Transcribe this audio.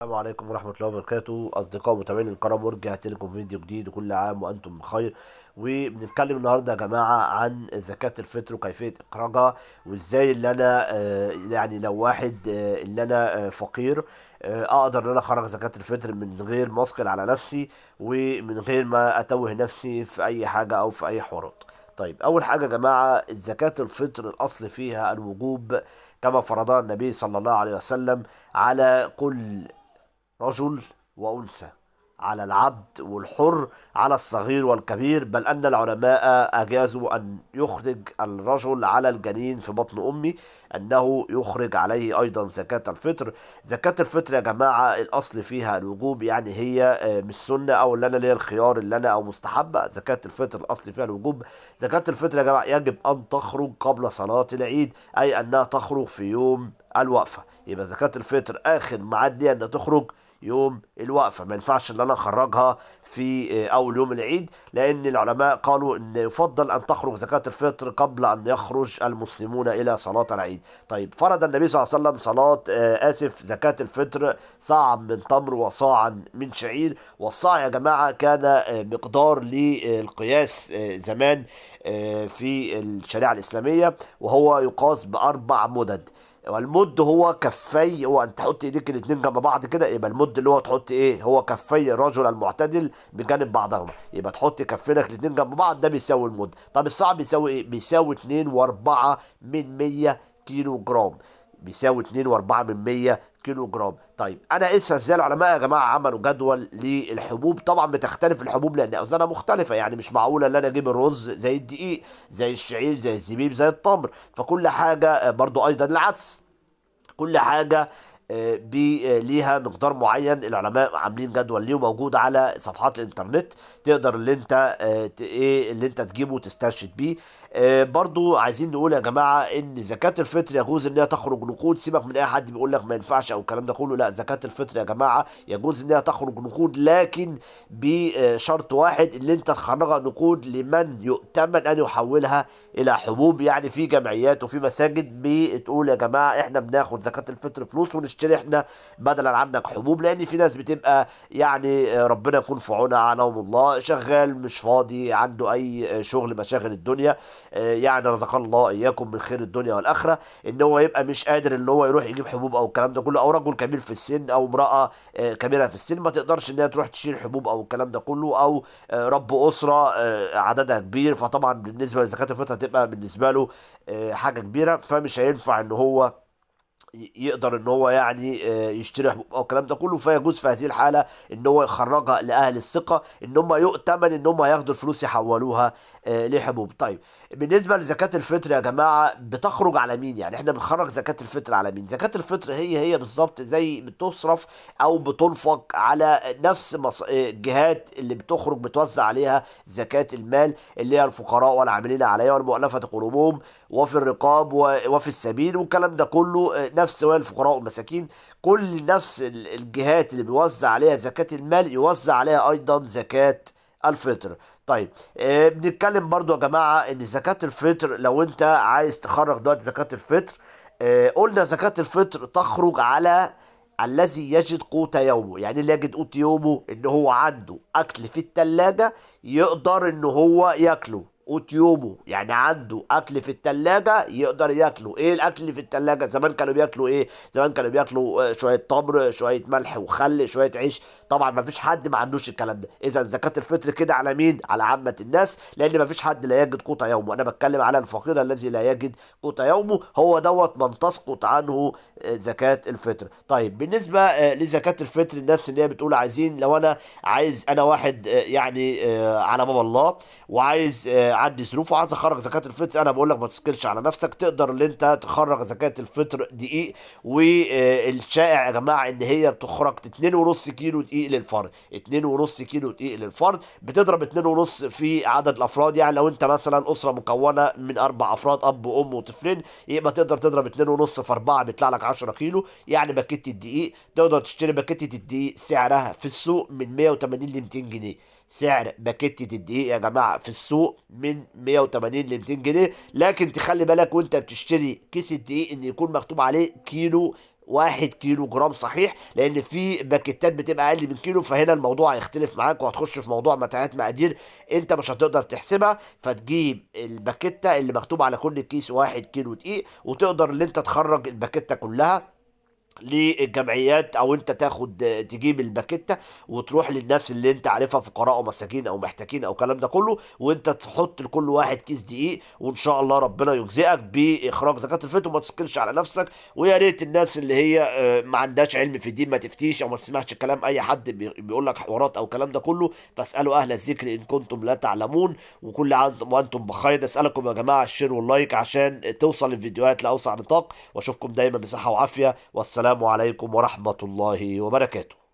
السلام عليكم ورحمة الله وبركاته، أصدقاء متابعين الكرام، ورجعت لكم فيديو جديد وكل عام وأنتم بخير. وبنتكلم النهاردة يا جماعة عن زكاة الفطر وكيفية إخراجها، وإزاي اللي أنا يعني لو واحد اللي أنا فقير، أقدر إن أنا أخرج زكاة الفطر من غير ما أثقل على نفسي ومن غير ما أتوه نفسي في أي حاجة أو في أي حوارات. أول حاجة يا جماعة، زكاة الفطر الأصل فيها الوجوب كما فرضها النبي صلى الله عليه وسلم على كل رجل وأنثى، على العبد والحر، على الصغير والكبير، بل أن العلماء أجازوا أن يخرج الرجل على الجنين في بطن أمه، أنه يخرج عليه أيضا زكاة الفطر. زكاة الفطر يا جماعة الأصل فيها الوجوب، يعني هي مش سنة أو اللي أنا ليا الخيار اللي أنا أو مستحبة. زكاة الفطر الأصل فيها الوجوب. زكاة الفطر يا جماعة يجب أن تخرج قبل صلاة العيد، أي أنها تخرج في يوم الوقفة. يبقى زكاة الفطر آخر ميعاد ليها أن تخرج يوم الوقفة، ما ينفعش ان انا اخرجها في اول يوم العيد، لان العلماء قالوا ان يفضل ان تخرج زكاة الفطر قبل ان يخرج المسلمون الى صلاة العيد. فرض النبي صلى الله عليه وسلم زكاة الفطر صاعا من تمر وصاعا من شعير. والصاع يا جماعة كان مقدار للقياس زمان في الشريعة الإسلامية، وهو يقاس بأربع مدد. والمد هو كفي، هو انت تحط ايديك الاتنين جنب بعض كده، يبقى المد اللي هو تحط ايه، هو كفي الرجل المعتدل بجانب بعضهما، يبقى تحط كفينك الاتنين جنب بعض، ده بيساوي المد. طب الصاع بيساوي ايه؟ بيساوي اتنين واربعة من مية كيلو جرام، بيساوي اتنين واربعة من مية كيلو جرام. انا قيسها ازاي؟ العلماء يا جماعه عملوا جدول للحبوب. طبعا بتختلف الحبوب لان اوزانها مختلفه، يعني مش معقوله ان انا اجيب الرز زي الدقيق زي الشعير زي الزبيب زي التمر، فكل حاجه برضو ايضا العدس، كل حاجة ليها مقدار معين. العلماء عاملين جدول ليه موجود على صفحات الانترنت، تقدر اللي انت، ايه اللي انت تجيبه وتسترشد بيه. برضو عايزين نقول يا جماعة ان زكاة الفطر يجوز ان هي تخرج نقود. سيبك من اي حد بيقول لك ما ينفعش او الكلام ده كله، لا، زكاة الفطر يا جماعة يجوز ان هي تخرج نقود، لكن بشرط واحد، اللي انت تخرجها نقود لمن يؤتمن ان يحولها الى حبوب. يعني في جمعيات وفي مساجد بتقول يا جماعة احنا بناخد زكاة الفطر فلوس ونشتري احنا بدلا عنك حبوب، لان في ناس بتبقى ربنا يكون في عونها، عنهم الله، شغال مش فاضي، عنده اي شغل مشاغل الدنيا، رزقنا الله اياكم من خير الدنيا والاخره، ان هو يبقى مش قادر ان هو يروح يجيب حبوب او الكلام ده كله، او رجل كبير في السن او امراه، كبيره في السن ما تقدرش ان هي تروح تشيل حبوب او الكلام ده كله، او، رب اسره، عددها كبير، فطبعا بالنسبه لزكاه الفطر هتبقى بالنسبه له، حاجه كبيره، فمش هينفع ان هو يقدر ان هو يشتري حبوب او الكلام ده كله. فيجوز في هذه الحاله ان هو يخرجها لاهل الثقه، ان هم يؤتمن ان هم هياخدوا الفلوس يحولوها، لحبوب. بالنسبه لزكاه الفطر يا جماعه بتخرج على مين؟ يعني احنا بنخرج زكاه الفطر على مين؟ زكاه الفطر هي بالظبط زي بتصرف او بتنفق على نفس الجهات اللي بتخرج بتوزع عليها زكاه المال، اللي هي الفقراء والعاملين عليها والمؤلفه قلوبهم وفي الرقاب وفي السبيل والكلام ده كله، نفس سواء الفقراء والمساكين، كل نفس الجهات اللي بيوزع عليها زكاة المال يوزع عليها أيضا زكاة الفطر. بنتكلم برضو يا جماعة إن زكاة الفطر لو أنت عايز تخرج دلوقتي زكاة الفطر، قلنا زكاة الفطر تخرج على الذي يجد قوت يومه. يعني اللي يجد قوت يومه إن هو عنده أكل في التلاجة يقدر إن هو ياكله، قوت يومه يعني عنده أكل في التلاجة يقدر ياكله. إيه الأكل اللي في التلاجة؟ زمان كانوا بياكلوا إيه؟ زمان كانوا بياكلوا، شوية تمر، شوية ملح وخل، شوية عيش. طبعا ما فيش حد ما عندوش الكلام ده. إذا زكاة الفطر كده على مين؟ على عامة الناس، لأن ما فيش حد لا يجد قوت يومه. أنا بتكلم على الفقير الذي لا يجد قوت يومه، هو دوت من تسقط عنه، زكاة الفطر. بالنسبة، لزكاة الفطر، الناس اللي هي بتقول عايزين، لو أنا عايز، أنا واحد، على باب الله وعايز، عندي ظروف وعايز اخرج زكاة الفطر، انا بقول لك ما تسكلش على نفسك، تقدر ان انت تخرج زكاة الفطر دقيق. والشائع يا جماعة ان هي بتخرج اتنين ونص كيلو دقيق للفرد، اتنين ونص كيلو دقيق للفرد، بتضرب اتنين ونص في عدد الافراد. يعني لو انت مثلا اسرة مكونة من 4 افراد، اب وام وطفلين، يبقى تقدر تضرب اتنين ونص في 4 بيطلع لك 10 كيلو، يعني باكيت الدقيق. تقدر تشتري باكيت الدقيق سعرها في السوق من 180 ل 200 جنيه، سعر باكيت الدقيق يا جماعة في السوق من 180 ل 200 جنيه. لكن تخلي بالك وانت بتشتري كيس الدقيق ان يكون مكتوب عليه كيلو 1 كيلو جرام صحيح، لان في باكيتات بتبقى اقل من كيلو، فهنا الموضوع هيختلف معاك وهتخش في موضوع متاهات مقادير انت مش هتقدر تحسبها. فتجيب الباكيته اللي مكتوب على كل كيس 1 كيلو دقيق، وتقدر ان انت تخرج الباكيته كلها للجمعيات، او انت تاخد تجيب الباكيته وتروح للناس اللي انت عارفها فقراء او مساكين او محتاجين او الكلام ده كله، وانت تحط لكل واحد كيس دقيق، وان شاء الله ربنا يجزئك باخراج زكاة الفطر، وما تثقلش على نفسك. ويا ريت الناس اللي هي ما عندهاش علم في الدين ما تفتيش او ما تسمعش كلام اي حد بيقول لك حوارات او الكلام ده كله، فاسالوا اهل الذكر ان كنتم لا تعلمون. وكل عام وانتم بخير. نسالكم يا جماعة ال share وال like عشان توصل الفيديوهات لاوسع نطاق، واشوفكم دايما بصحة وعافيه، والسلام عليكم ورحمة الله وبركاته.